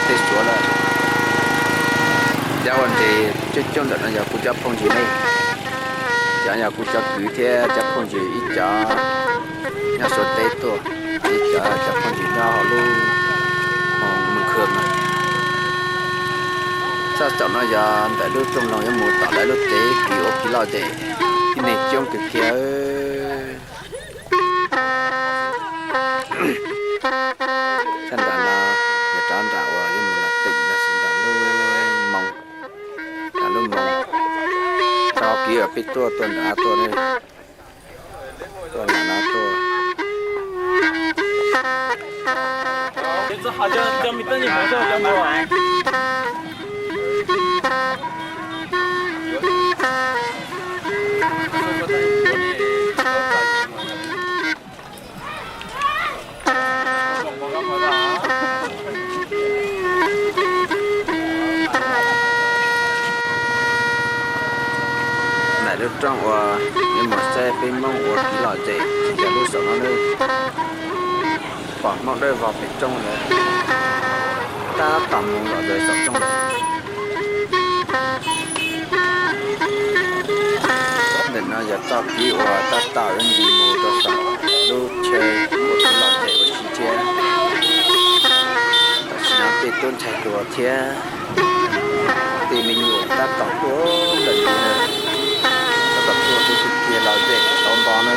Tej Suav lawm. Cov uas nres coob coob ntawm no yog kuv cov phooj ywg ne, cov yog kuv cov kwv thiab cov phooj ywg ib cov nyob Suav teb tuaj, ib cov cov phooj ywg nyob hauv lub Moos Khw no. Sab saum no yog ntawm lub rooj loog yuav mus tom lawv lub tsev kis ua kis lom zem, tib neeg coob kawg kiag. Sab nram no yog rov nram uas yuav mus Los Teem no xwb, nram lub Moos, nram lub Moos, rov kis uas peb tuaj tuaj nram no tuaj, tuaj nram no tuaj. Ntawm lub rooj uas yuav mus saib peb Hmoob ua kis lom zem yog lub saum no nawb. Pom Hmoob dawb vog pem rooj lawm, tab tom mus lom zem saum rooj lawm. Ntawm no yog txoj kev uas tab tom yuav nce mus rau saum lub chaw ua kis lom zem ua si thiab. Tam sim no tej tub ntxhais hluas thiab tej me nyuam tab tom tuaj lawm, tab tom tuaj tib si kiag lom zem tau nto na.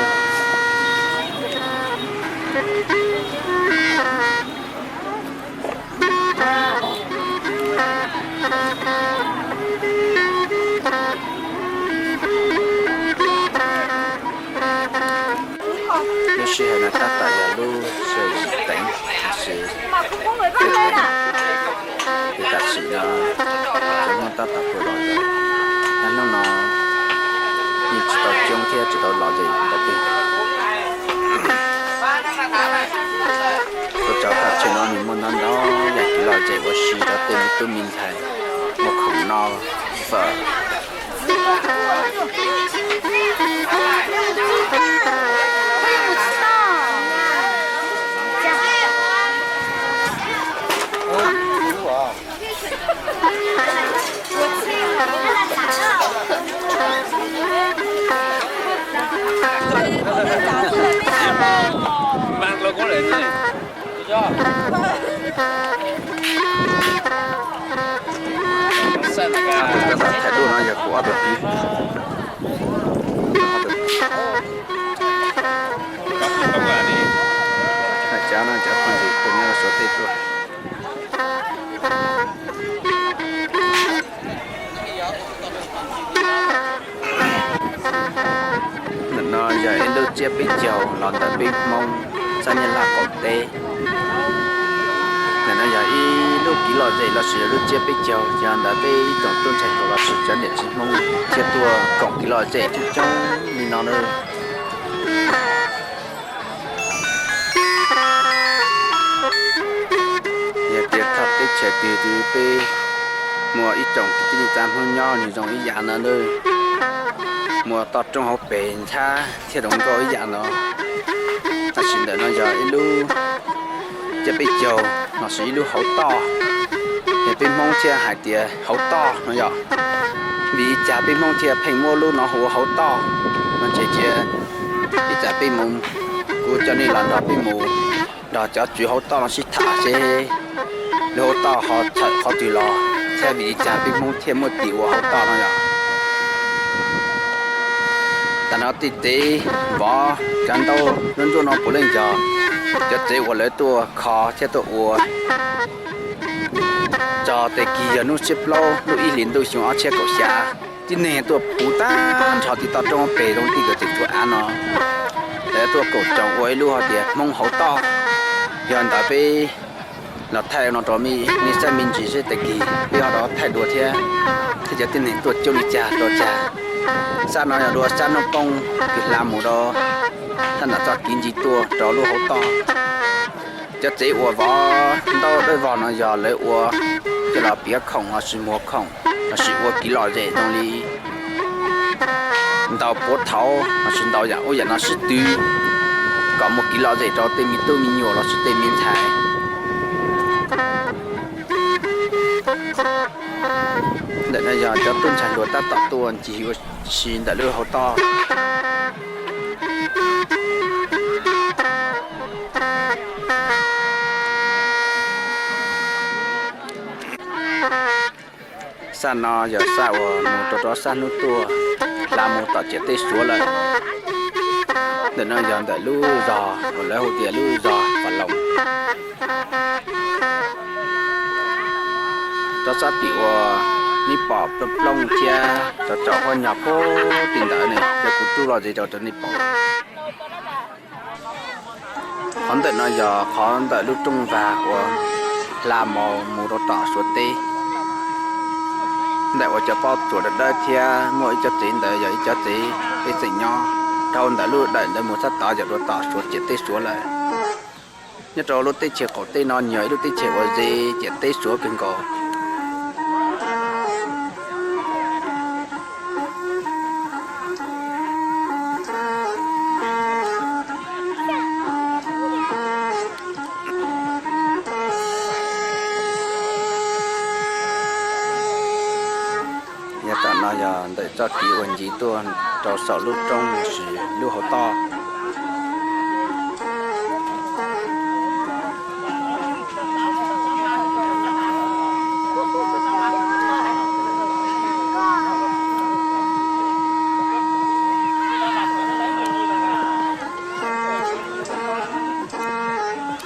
Lub sij hawm no tab tom yog lub sij hawm yim teev, tab sis ces tam sim no cov Hmoob tab tom tuaj lom zem, hnub no yeej tsis tau coob thiab tsis tau lom zem ntau. Tuaj txog qhov chaw no nws muaj ntau ntau yam kis lom zem ua si rau tej me tub me ntxhais, muaj khoom noj, fawm. Tab tom thaij duj no yog kuv ob tug kwv. Hais tsav no cov phooj ywg tuaj nyob Suav teb tuaj. Ntawm no yog ib lub tsiab peb caug los ntawm peb Hmoob sab Nyab Laj qaum teb. Ntawm no yog ib lub kis lom zem los sis yog lub tsiab peb caug yog ntawm peb ib tsoom tub ntxhais hluas los sis cov niam txiv Hmoob thiab tuaj koom kis lom zem coob coob li no na. Yog tias thaj teb chaws twg twg peb muaj ib tsoom kwv tij neej tsa Hmoob nyob nws zoo ib yam no na. Muaj toj roob hauv pes ntxhab thiab zoo nkauj ib yam no. Tab sis ntawm no yog ib lub tsiab peb caug los sis ib lub hauv toj, es peb Hmoob thiaj hais tias hauv toj no yog. Vim li cas peb Hmoob thiaj pheej muab lub no hu ua hauv toj no ces cia ib tsam peb mus, kuv coj nej los nrog peb mus nrog cov tswv hauv toj no sib tham seb lub hauv toj ho txhawm qhov twg los thiab vim li cas peb Hmoob thiaj muaj tis ua hauv toj no yog. Tam no tej tsev vov cov ntaub ntsuab ntsuab no puav leej yog cov tsev uas lawv tuaj kho thiab tuaj ua txog tag kis yog hnub xiab plaub lub ib hlis ntuj xyoo ob txhiab kaum xya, tib neeg tuaj puv tag nrho tim toj roob pem zoo tij kawm tseem tshuav av no. Lawv tuaj koom tsoom ua ib lub hais tias Hmoob hauv toj. Yog ntawd peb los thaij no rau nej saib me ntsis seb tag kis peb ho rov thaij dua thiab, thiab cov tib neeg tuaj coob li cas rau cas. Sab no yog dua sab hnub poob kws hla mus rau thaj nram txoj kev ncig tuaj rau lub hauv toj. Cov tsev uas vov ntaub dawb vog no yog lawv ua coj los piav khoom los sis muag khoom los sis ua kev lom zem zoo li ntaus puav thaud los sis ntaus yam ub yam no sib tw kom muaj kev lom zem rau tej me tub me nyuam los sis tej me ntxhais. Ntawm no yog cov tub ntxhais hluas tab tom tuaj ncig ua si ntawm lub hauv toj. Sab no yog sab uas mus rau rov sab hnub tuaj hla mus tom ciam teb Suav lawm. Ntawm no yog ntawm lub zos uas lawv hu tias lub zos Fas Loos. Rov sab tim uas nej pom plooj plooj thiab tsaus tsaus huab nyog puag tim ntawd ne, yog kuv rub los ze rau rau nej pom. Qhov ntawm no yog qhov ntawm lub rooj vag uas hla mus mus rau tom Suav teb. Ntawm uas cov pob tsuas dawb dawb thiab muaj ib cov tsev ntawd yog ib cov tsev pej xeem nyob. Dhau ntawm lub dawm ntawd mus sab tod yog rau tom Suav ciam teb Suav lawm. Nyob rau lub teb chaws qaum teb no yog ib lub teb chaws uas ze ciam teb Suav kawg nkaus. Yav tom no yog ntawm txoj kev uas ncig tuaj rau saum lub roob lossis lub hauv toj.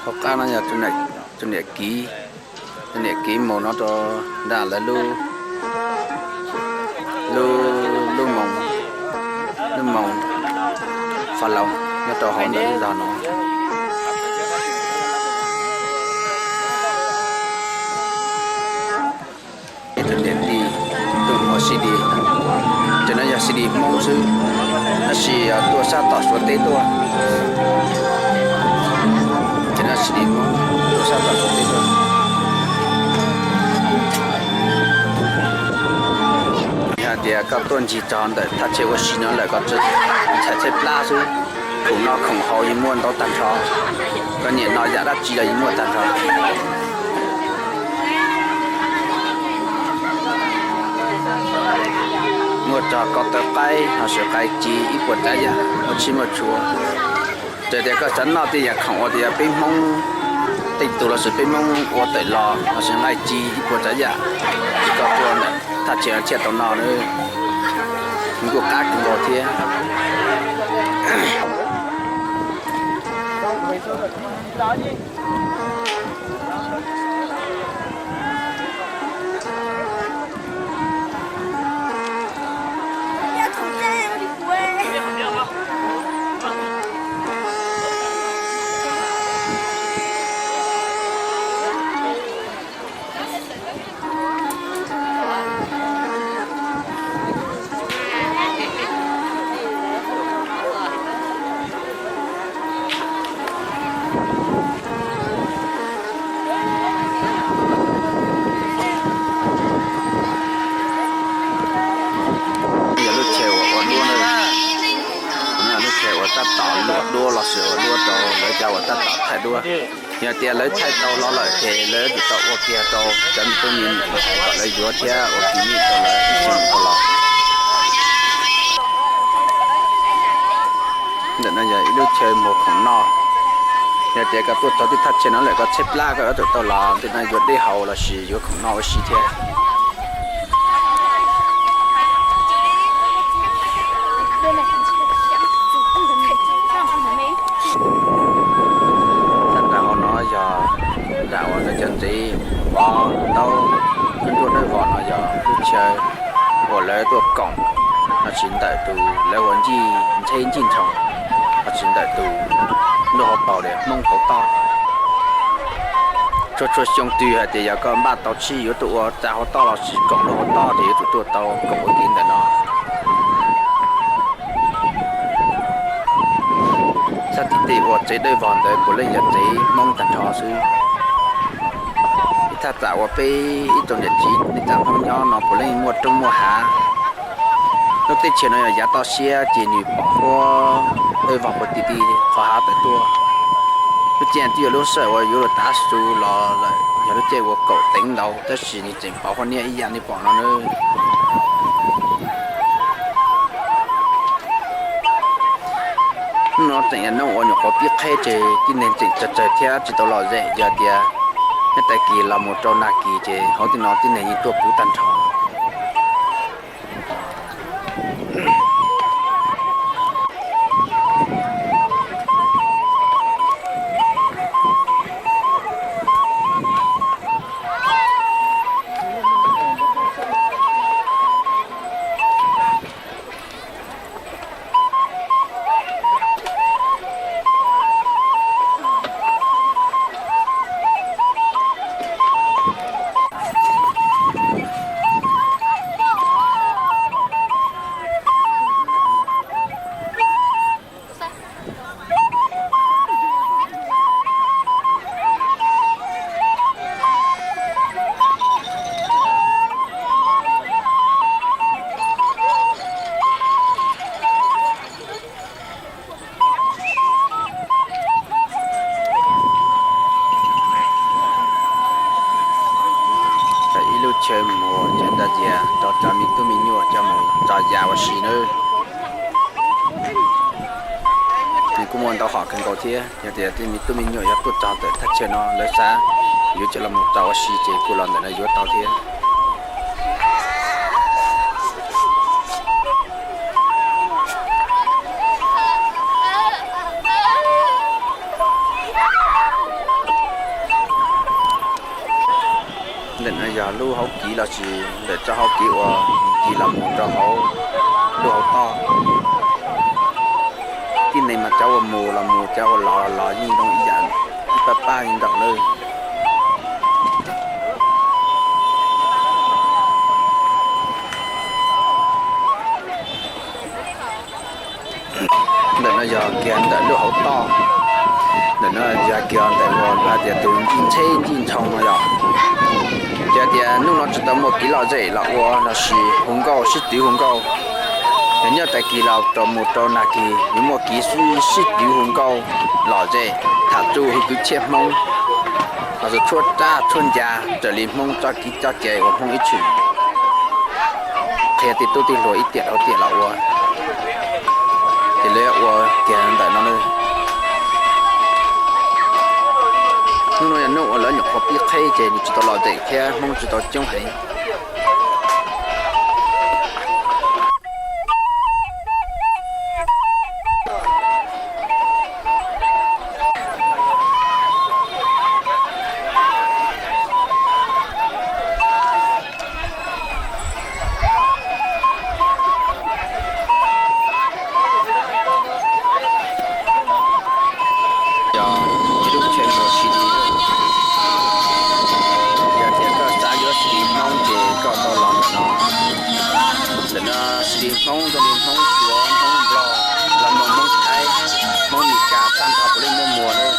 Hauv qab no yog tus niam kiv, tus niam kiv mus no rau nram lawv lub, lub, lub moos, lub moos Fas Loos nyob rau hauv ntawm lub zos no. Tus niam tij tuaj muag C D, cov no yog C D Hmoob xwb, tab sis tuaj sab tom Suav teb tuaj. Cov no C D Hmoob tuaj sab tom Suav teb tuaj. Yog hais tias koj tuaj ncig txog ntawm thaj chaw ua si no lawm koj tsuas ntshai tshaib plab xwb. Khoom noj khoom haus yeej muaj ntau tag nrho, koj nyiam noj yam dab tsi los yeej muaj tag nrho. Muaj txog ko taw qaib, ho sis qais ci, ib puas tsav yam muaj tshib muaj tshua. Txawm tias koj xav noj tej yam khoom uas tias peb Hmoob tej tus lossis peb Hmoob ua tawm los lossis nqaij ci ib puas tsav yam, ces koj tuaj thaj chaw no thiaj tau noj na. Nws kuj qab kawg nkaus thiab. Yog lub chaw uas ua duab na, lub chaw uas tab tom luam duab los sis ua duab rau lawv cov uas tab tom thaij duab. Yog tias lawv thaij tau los lawm ces lawv yuav tsum tau ua kiag rau cov me tub me nyuam kom lawv yuav thiab ua kiag rau lawv ib txhia mus dhau los. Ntawm no yog ib lub chaw muag khoom noj. Yog tias koj tuaj txog tej thaj chaw no lawm koj tshaib plab koj yuav tsum tau los ntawm no yuav dej haus los sis yuav khoom noj ua si thiab. Thaj nram hauv no yog nram uas lawv cov tsev pov ntaub, lub nruab dawb vog no yog lub chaw uas lawv tuaj koom, no tsis ntawm tus lawv ua ncij ntsheb ncij nroos, no tsis ntawm tus nruab hauv paus li Hmoob hauv toj. Txhua txhua xyoo twg hais tias yog koj npaj tau tsheb yuav tuaj ua tsav hauv toj los sis koom lub hauv toj ces yuav tsum tuaj tau koom ua ke ntawm no. Sab tim tej uas tsev dawb vog ntawd puav leej yog tsev Hmoob tag nrho xwb. Ib thaj tsam uas peb ib tsoom niam txiv neej tsa Hmoob nyob no puav leej muaj roob muaj hav. Lub teb chaws no yog yav toj siab ces nws pom huab dawb vog puag tim tej qhov hav tawm tuaj. Lub caij twb yog lub sij hawm uas yuav luag tav su los lawm. Yog lub caij uas kaum teev ntau tab sis nws tseem pauv qhov niab ib yam nej pom no nawb. Hnub no tseem yog hnub uas nyuam qhuav pib qheb ces tib neeg tseem tsawg tsawg thiab tsis tau lom zem, yog tias nyob tag kis los mus rau nag kis ces hauv tej no tib neeg yeej tuaj puv tag nrho. Ib lub chaw mus ces ntawd tias rau cov me tub me nyuam coj mus tso yas ua si nawb. Nws kuj muaj ntau hom kawg nkaus thiab, yog tias tej me tub me nyuam yog tuaj txog ntawm thaj chaw no lawv xav yuav coj los mus tso ua si ces kuj los ntawm no yuav tau thiab. Ntawm no yog lub hauv kiv los sis ntawm txoj hauv kiv uas kiv los mus rau hauv lub hauv toj. Tib neeg mas cov uas mus los mus, cov uas los los los yeej zoo ib yam, ib pab pab li ntawd nawb. Ntawm no yog kiag ntawm lub hauv toj, ntawm no yog kiag ntawm uas hais tias tus ncej ntsheb ncej ntshoo no yog. Yog tias hnub no tsis tau muaj kev lom zem los ua los sis hu nkauj sib twv hu nkauj, yog nyob tag kis los rau mus rau nag kis yuav muaj kev sib twv hu nkauj lom zem tham txuj hu kwv txhiaj Hmoob, los sis tshuab rab tshuab ncas raws li Hmoob txoj kev coj ces uas Hmoob ib txwm qhia tej tub tej hluas ib tiam dhau tiam los ua, ces lawv ua kiag ntawm no nawb. Hnub no yog hnub uas lawv nyuam qhuav pib qheb ces nws tsis tau lom zem thiab Hmoob tsis tau coob heev. Yog ib lub chaw mus si di, yog tias koj xav yuav si di Hmoob ces koj tau los ntawm no. Ntawm no si di Hmoob zoo li Hmoob Suav, Hmoob Nplog, los mus Hmoob Thaib, Hmoob Mes Kas tag nrho puav leej muaj muag nawb.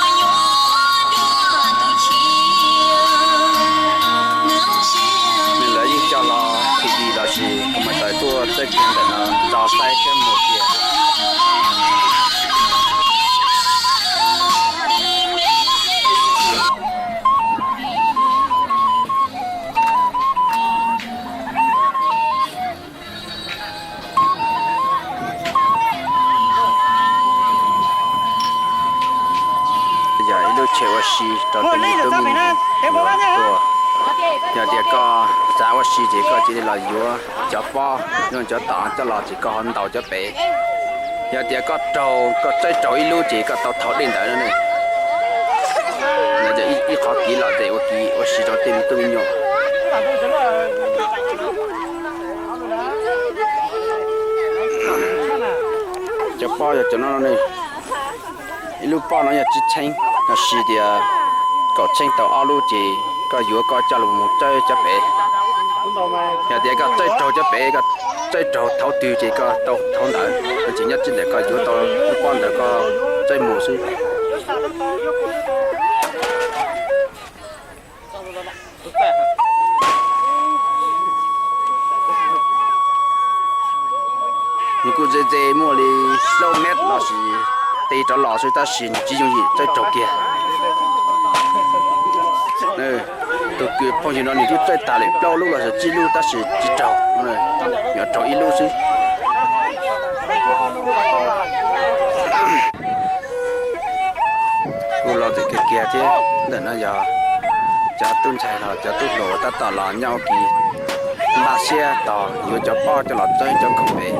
Nws lawv yeej coj los si di los sis kuv mas tawm tuaj txawb kiag ntawm no tso saib thiab muag kiag. Yog ib lub chaw ua si rau tus me tub me nyuam tuaj. Yog tias koj xav ua si ces koj cia li los yuav cov pob, yuav cov tom coj los ces koj ho ntaus cov pem. Yog tias koj raug, koj txawb raug ib lub ces koj tau thauj dej ntawd no ne. No yog ib qhov kev lom zem ua kev ua si rau tej me tub me nyuam. Cov pob yog cov no ne. Ib lub pob no yog tsib txheeb, los sis tias kaum txheeb tau ob lub ces koj yuav koj coj los mus txawb cov pem. Yog tias koj txawb raug cov pem, koj txawb raug thaum twg ces koj tau thaum ntawd, no ces nyob txij ntawm koj yuav tau lub pob ntawd koj txawb mus xwb. Nws kuj ze ze muaj li plaub mev los sis ti rov los xwb tab sis nws tsis yooj yim txawb raug kiag. Tus phooj ywg no nws twb txawj tas li plaub lub los sis tsib lub tab sis tsis raug, yuav raug ib lub xwb. Kuj los ntxim kiag kiag thiab. Ntawm no yog cov tub ntxhais los cov tub hluas uas tab tom los nyob ua ke, npaj siab tos yuav cov pob coj los txawb cov khoom pem.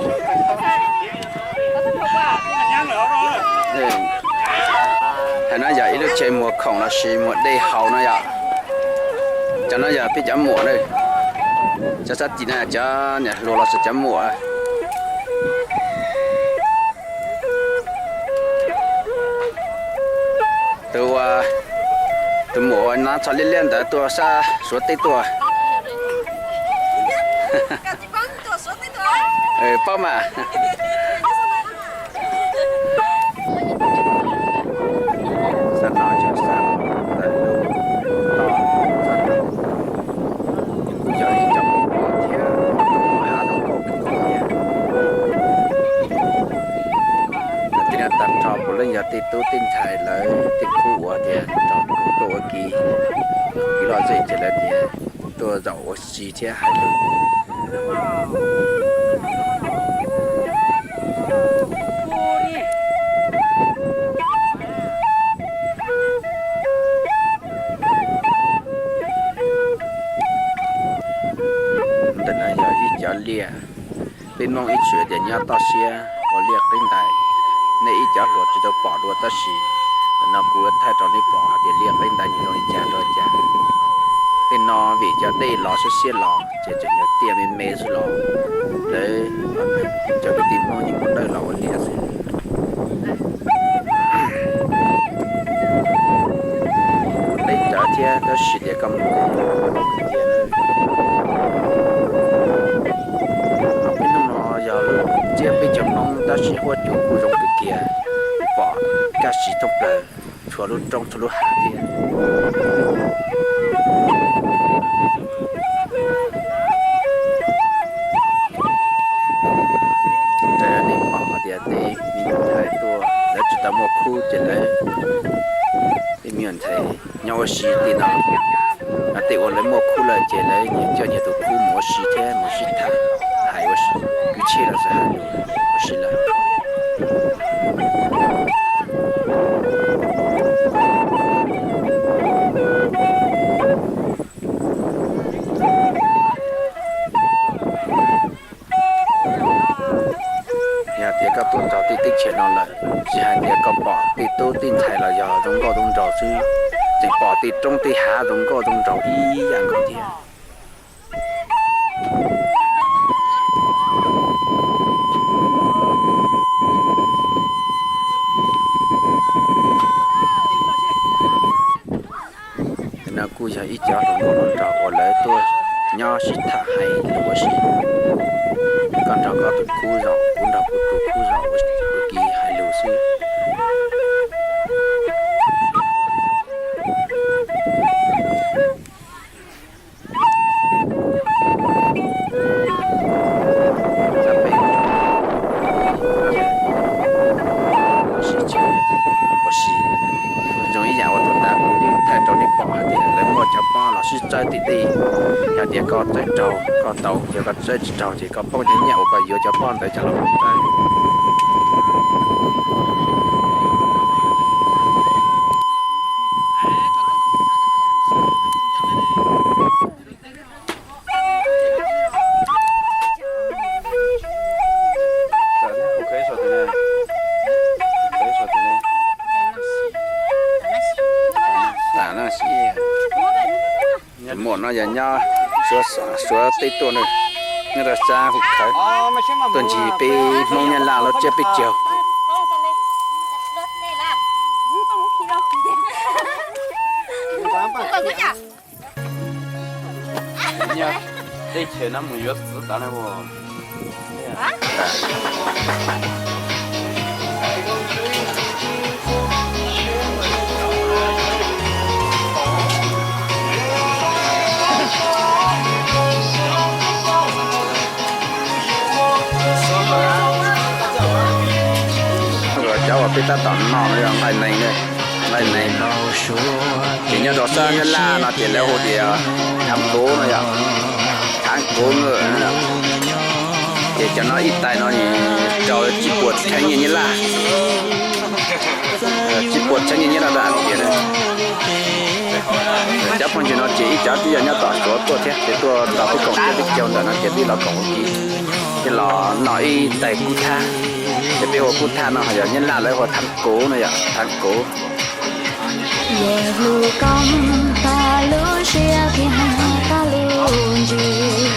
Hais no yog ib lub tsev muag khoom los sis muag dej haus no yom. Cov no yog peb cov muam na. Cov sab tim no cov niam hluas los sis cov muam. Tus, tus muam uas hnav tsho liab liab ntawd tuaj sab Suav teb tuaj. Paub mas. Sab no yog sab ntawm lub toj, sab no kuj yog ib co muam thiab, hav zoo nkauj kawg nkaus thiab. Tej no tag nrho puav leej yog tej tub tej ntxhais lawv tej khub uas tias nrog kuv tuaj ua ke, kwv lom zem ces lawv tias tuaj zaum ua si thiab hais lus. Ntawm no yog ib cov liaj, peb Hmoob ib txwm tias nyob toj siab ua liaj qeeb ntais, nej ib cov hluas tsis tau pom dua tab sis ntawm no kuv thaij rau nej pom hais tias liaj qeeb ntais nws zoo li cas rau li cas. Tej no vim cov dej los siab siab los ces tseem yog tiaj me me xwb los lawv cov kwv tij Hmoob yeej muab dawj los ua liaj xwb. Kuv ntev tsawv thiab tab sis tias koj mus tias, peb hnub no yog lub tsiab peb caug Hmoob tab sis huab cua kuj zoo kawg kiag, pom kaj siv thoob plaws, tshuav lub roob tshuav lub hav thiab. Raws li nej pom hais tias tej me nyuam ntxhais tuaj lawv tsis tau muaj khub ces lawv, tej me nyuam ntxhais nyob ua si tej no, tej uas lawv muaj khub lawm ces lawv nyias coj nyias tus khub mus ua si thiab mus sib tham, hais ua kwv txhiaj los sis hais lus ua si lawm. Yog tias koj tuaj txog tej teb chaws no lawm, tsis hais tias koj pom tej tub tej ntxhais los yog zoo nkauj zoo nraug xwb, tseem pom tej roob tej hav zoo nkauj zoo nraug ib yam nkaus thiab. No kuj yog ib cov hluas nkauj hluas nraug uas lawv tuaj nyob sib tham hais lus ua si. Koj nrog koj tus khub zaum, kuv nrog kuv tus khub zaum ua ke hais lus xwb. Zoo ib yam uas thaum ntawd kuv thaij rau nej pom hais tias lawv muaj cov pob los sib txawb tim tej. Yog tias koj txawb raug koj tau, yog koj txawb tsis raug ces koj poob cov nyiaj uas koj yuav cov pob ntawd coj los txawb. Muam no yog nyob Suav teb tuaj na, nyob rau sab Hum Khawv, tuaj ncig peb Hmoob Nyab Laj lub tsiab peb caug. Teb chaws no mus yuav txwv tas na. Cov uas peb tab tom noj no yog nqaij nees na. Ces nyob rau sab Nyab Laj no ces lawv hu tias Thab Kuv no yom, Thab Kuv no. Ces cov no ib tais no rau tsib puas txhiab nyiaj Nyab Laj, tsib puas txhiab nyiaj Nyab Laj tias. Cov phooj ywg no ces ib cov twb yog nyob tom Suav tuaj thiab ces tuaj tau peb koom siab peb caug ntawm no ces twb los koom ua ke, ces los noj ib tais kub thab. Ces peb hu kub thab no ho yog Nyab Laj lawv hu Thab Kuv no yom, Thab Kuv. Yog hlub koj tag lub siab kiag tag lub ntsws,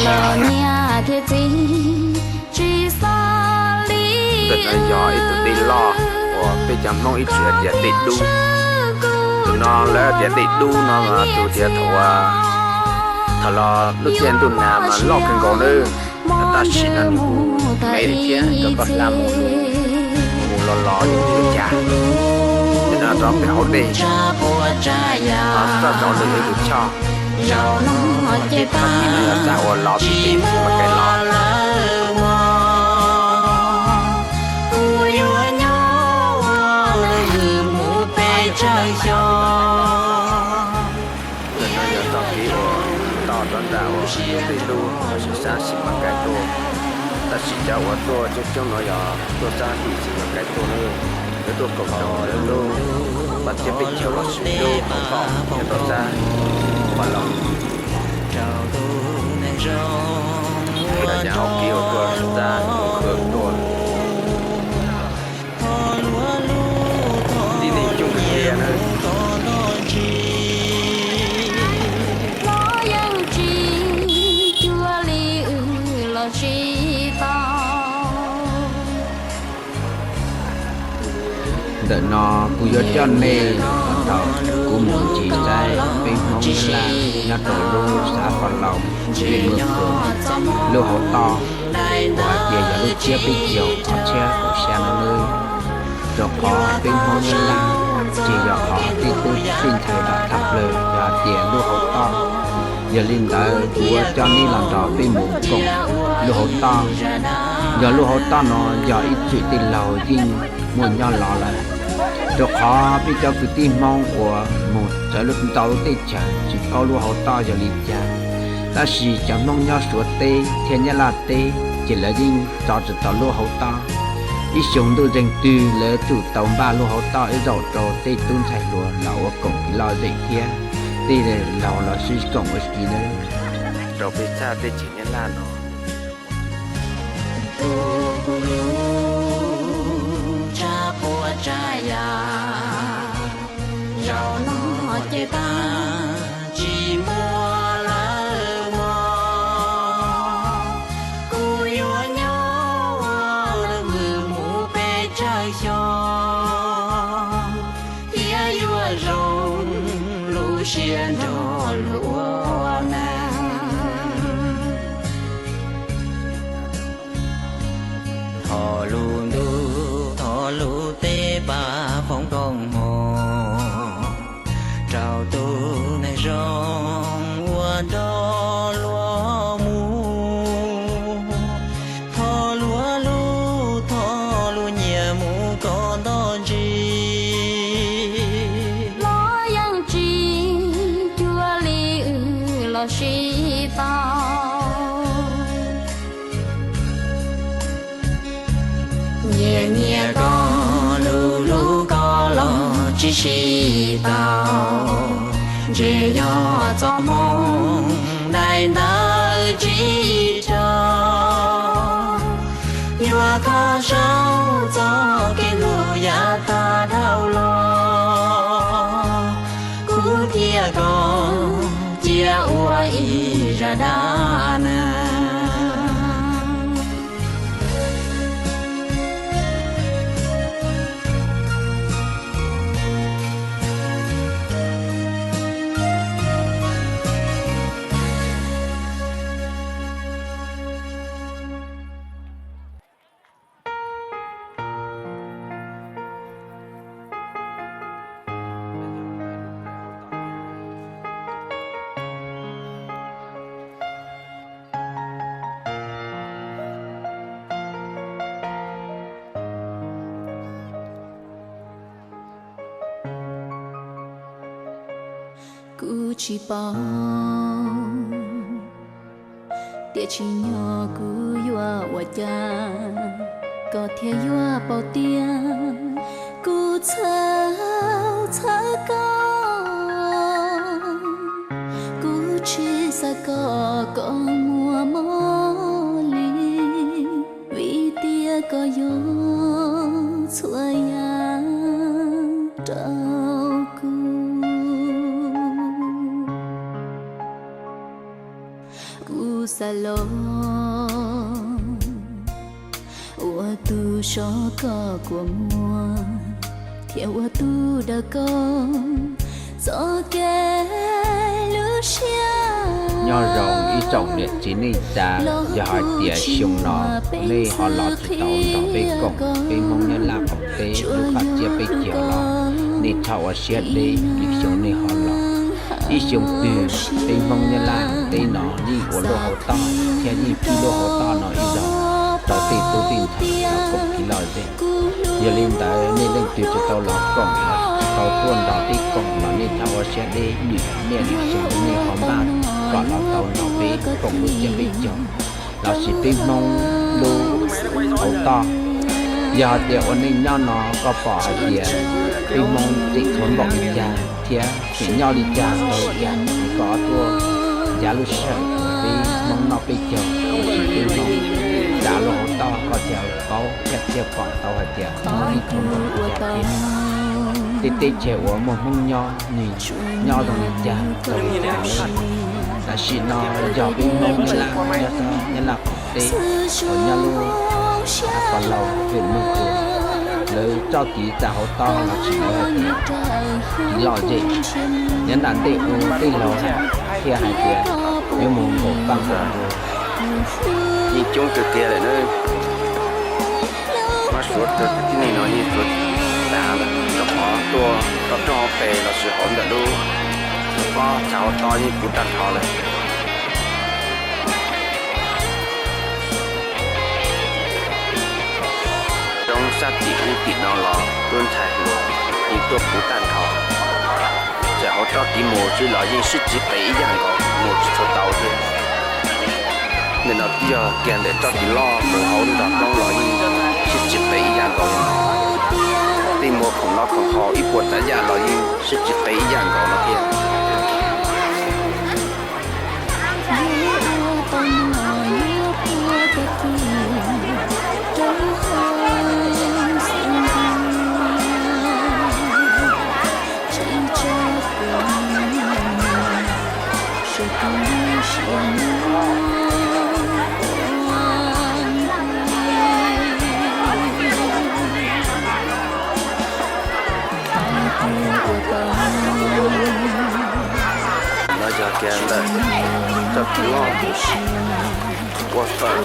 los niam thiab txiv tsis xav li. Ntawm no yog ib tug dej loj uas peb cov Hmoob ib txwm hais tias dej dub. Tus no lawv tias dej dub no mas tus tias thaum, thaum los lub caij ntuj nag mas loj kawg nkaus nawb. Tab sis no nws kuj me li thiab, rau koj hla mus, mus los los yeej tsis ua cas. Ces no rov pem hauv dej, txoj zaum nws yog tus choj, txoj kev no yog txaj uas los tsis tsim tsis muaj kev los. Ntawm no yog txoj kev uas toj rov nram uas lub pem lub tab sis sab Xis Mas Kais tuaj. Tab sis cov uas tuaj coob coob no yog tuaj sab tim Xis Mas Kais tuaj nawb. Lawv tuaj koom ntawm lawv lub pas thiab peb caug los sis lub koom pom nyob rau sab Pha Loos. Cov yav hauv kev uas tuaj sab Hwm tuaj. Tib neeg coob tiag tiag nawb. Los yeej tsis cuag li wb los tsis tau. Ntawm no kuv yuav coj nej los thaum kuv mus ncig saib peb Hmoob Nyab Laj nyob rau lub xav Pha Loos, vim mus kawm lub hauv toj uas hais tias yog lub tsiab peb caug ob txhiab kaum xya no nawb. Rau qhov peb Hmoob Nyab Laj ces yog qhov tej tub tej ntxhais lam thaj plaws yog hais tias lub hauv toj Yog li ntawd kuv yuav coj nej los nrog peb mus koom lub hauv toj. Yog lub hauv toj no yog ib txwm tij laug yeej muaj nyob los lawm, rau qhov peb cov kwv tij Hmoob uas mus txawv ntau lub teb chaws tsis paub lub hauv toj yog li cas. Tab sis cov Hmoob nyob Suav teb thiab Nyab Laj teb ces lawv yeej tso tsis tau lub hauv toj. Ib xyoo ntuj zeeg twg lawv tsum tau npaj lub hauv toj ib zaug rau tej tub ntxhais hluas los ua koom kev lom zem thiab tej laug los sib koom ua si nawb. Rau peb txhaj teb chaws Nyab Laj no, tsa puas tsa yam zaum no ces tag tsis muaj lawm mog. Kuv yuav nyob ua lwm mus peb tsawg xyoo, thiab yuav zoo lub siab nrog luag ua neej. Thov lub ntuj thov lub teb pab foom koob hmoov rau tus neeg zoo uas nrog luag mus. Thov luag lub thov lub nyiam mus kom nto ntsis, los yeej tsis cuag li wb los sib tau. Nyiam nyiam koj lub lub koj los tsis sib tau, ntshe yog txoj hmoo daim ntawv tsis raug. Yuav koj saib txoj kev hlub yav tag dhau los, kuv thiab koj cia ua ib zaj dab neeg. Kuv tsis paub tias tsim nyog kuv yuav ua cas koj thiaj yuav paub tias kuv txhawj txhawj koj. Kuv tsis xav kom koj muaj mob li, vim tias koj yog txhua yam rau kuv. Kuv xav los ua tus so koj kua muag, thiab ua tus dag koj txoj kev hlub siab. Nyob zoo ib tsoom niam txiv neej tsa, yog hais tias xyoo no nej ho los tsis tau nrog peb koom peb Hmoob Nyab Laj qaum teb lub qhov tsiab peb caug los, nej txhob ua siab deb, lwm xyoo nej ho los. Ib xyoo twg peb Hmoob Nyab Laj teb no yeej ua lub hauv toj thiab yeej pib lub hauv toj no ib zaug rau tej tub tej ntxhais los koom kev lom zem. Yog li ntawd nej leej twg tsis tau los koom los tsis tau tuaj nrog peb koom los nej txhob ua siab deb, lwm niaj lwm xyoo nej ho npaj kom los tau nrog peb koom lub tsiab peb caug lossis peb Hmoob lub hauv toj. Yog hais tias ua neej nyob no koj pom hais tias peb Hmoob tseem tshuav npaum li cas thiab tseem nyob li cas tau li cas, ces koj tuaj ncav lub sij hawm uas peb Hmoob noj peb caug lossis peb Hmoob ncav lub hauv toj koj thiaj paub thiab thiaj pom tau hais tias Hmoob tseem tshuav npaum li cas thiab tej teb chaws uas muaj Hmoob nyob nws nyob zoo li cas tau li cas. Tam sim no yog peb Hmoob Nyab Laj nyob Nyab Laj qaum teb uas nyob lub Paj Laug Vim Muj Tua, lawv txoj kev txav hauv toj lossis lawv hais tias kev lom zem, nyob nram ntej ub tej laug thiaj hais tias yuav mus nkaum paj nkaum npua. Yeej coob kawg kiag lawm na. Mab suav tib neeg no yeej tuav tas lawm, rau qhov tuaj toj roob hauv pes lossis hauv ntawm lub pob txha hauv toj yeej puv tag nrho lawm. Roob sab tim ub tim no los tub ntxhais hluas yeej tuaj puv tag nrho. Txawm hauv toj kev mus xwb los yeej sib txiv qev ib yam nkaus, mus tsis tshua tau thiab. Ntawm no twb yog kiag ntawm toj kev loj mus hauv nrog roob los yeej sib txiv qev ib yam nkaus. Tej muag khoom noj khoom haus ib puas tsav yam los yeej sib txiv qev ib yam nkaus no thiab. No yog kiag ntawm toj kev loj ua fawm.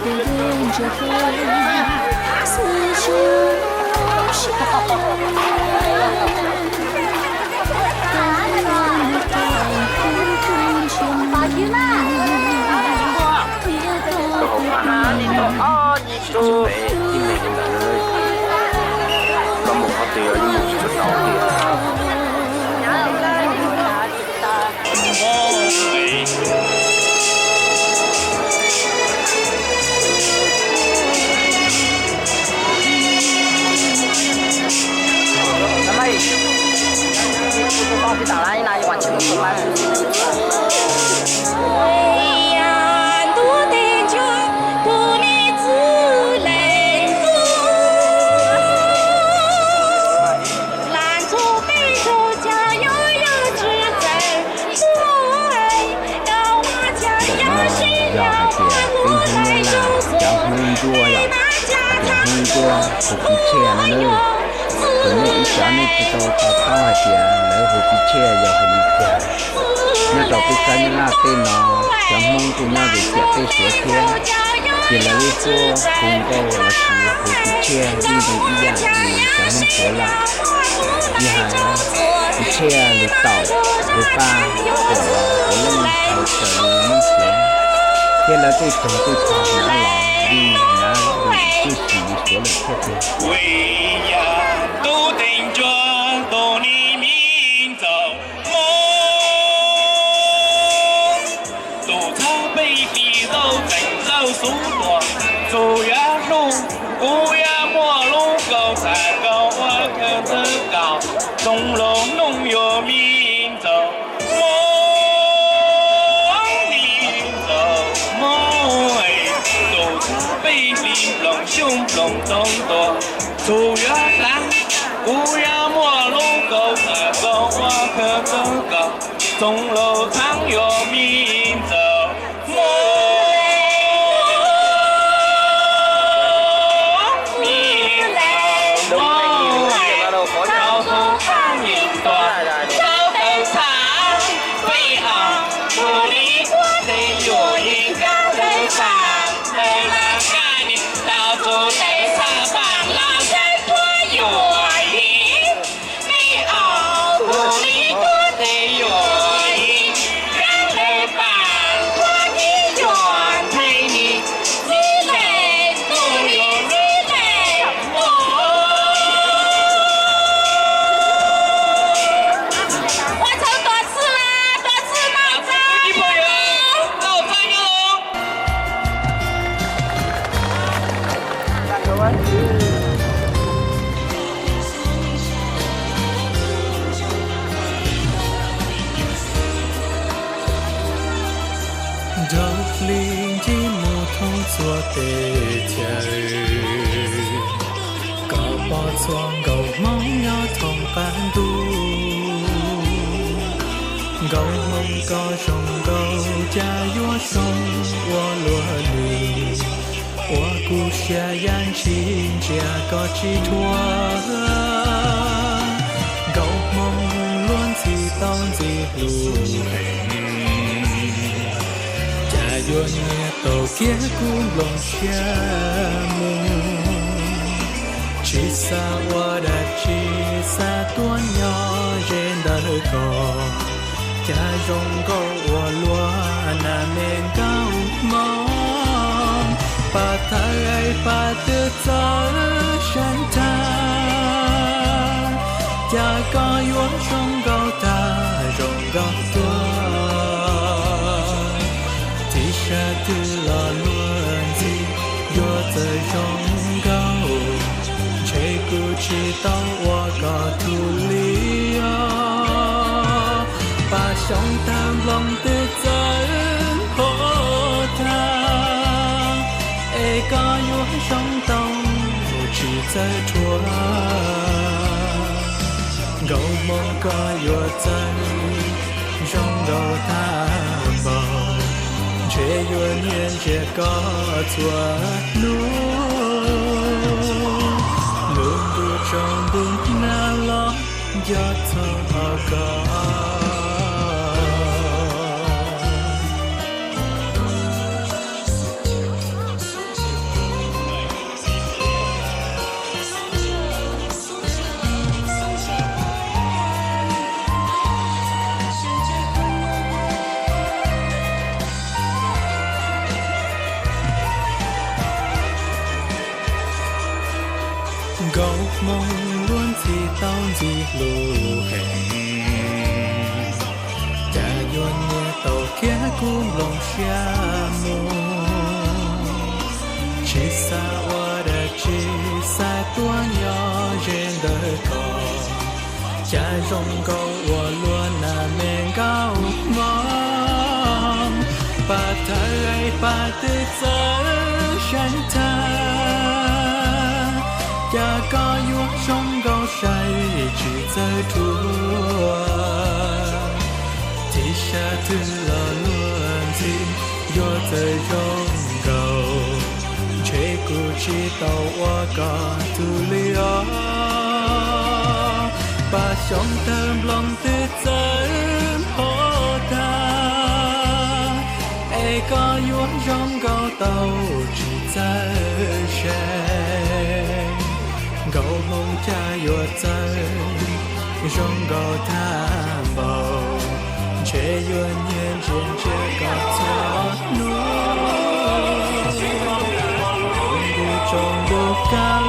Rau hauv paj no tib neeg ntawm no, koj mus qhov twg los yeej mus tsis tau tiag. Ntawm no yog hais tias peb Hmoob Nyab Laj cov Hmoob Ntsuab yom, hais tias Hmoob Ntsuab hu kwv txhiaj no na. Tus nej ib cov nej tsis tau to taub hais tias lawv hu kwv txhiaj yog hu li cas. Nyob rau peb sab Nyab Laj teb no, cov Hmoob kuj nyob ze ciam teb Suav thiab, ces lawv lub suab hu nkauj lossis hu kwv txhiaj yeej zoo ib yam li cov Hmoob Suav lawm. Tsis hais kwv txhiaj, lus taum, lus paj, kuam los puav leej hais raws li Hmoob Suav, thiab lawv tej tsoos tej txha hnav los yeej hnav lus tshwj xeeb li Suav lawm thiab tiag. Xub tuaj txug yav hnub, kuv yuav muaj lub kaus tham rau ua khawv ntxawg kaus, txoov laus noog yuav me ntxaus Hmoob, me ntxaus Hmoob, tus peb hlis nploos xyoob nploos ntoo tuaj txug yav tag, kuv yuav muaj lub kaus tham rau ua khawv ntxawg kaus, txoov laus txhab yuav me ntxaus Hmoob, me ntxaus Hmoob, rau tus poj niam tuaj rau tawm txhab, peb ob tug li kuab tes yuam yeej kab tes txhab, tes las kaj niam tau tus tes txhab pam los saib puab yuam yeej. Peb ob tug li kuab tes yuam yeej kab tes pam, puab yeej yuam ntxheb ni, txib tes tuj yuam txib tes tuj. Ua txhawb tua txhwb, tua txhwb noj txhab. Nraug hli ncig mus thoob txhua teb chaws, koj pom txhua nkauj Hmoob nyob thoob qab ntuj. Nkauj Hmoob koj zoo nkauj, cas yuav zoo ua luaj li, ua kuv siab ya ntshis ntsia koj tsis dhuav. Nkauj Hmoob luag ntxhi tau ntxim hlub heev, cas yuav nyiam tau kiag kuv nplooj siab mus. Tsis xav ua dab tsi, xav tuaj nyob ze ntawm koj, cas zoo nkauj ua luaj na me nkauj Hmoob. Pab thawj pab twg txawj saib tag, cas koj yuav zoo nkauj tag zoo nkauj tuaj. Tib sab twg los luag ntxhi yuav txawj zoo nkauj, ntshe kuv tsis tau ua koj tug li os. Pab xyoob tawg nplooj twg txawj npau tag, es koj yuav zoo tau tsis txawj dhuav. Nkauj Hmoob koj yuav txawj zoo nkauj tag npaum, ntshe yuav nyiam ntsia koj txhua hnub. Lub ntuj tsaus ntuj nag los nco txog koj. Nkauj Hmoob luag ntxhi tau ntxim hlub heev, cas yuav nyiam tau kiag kuv nplooj siab mus. Tsis xav ua dab tsi, xav tuaj nyob ze ntawm koj, cas zoo nkauj ua luaj na me nkauj Hmoob. Pab thawj pab twg txawj saib tag, cas koj yuav zoo nkauj saib tsis txawj dhuav. Tib sab twg los luag ntxhi yuav txawj zoo nkauj, ntshe kuv tsis tau ua koj tug li os. Pab xyoob tawg nplooj twg txawj npau tag, es koj yuav zoo nkauj tau tsis txawj saib. Nkauj Hmoob cas yuav txawj zoo nkauj tag npaum, ntshe yuav nyiam ntsia ntsia koj txhua hnub. Lub ntuj tsaus ntuj kab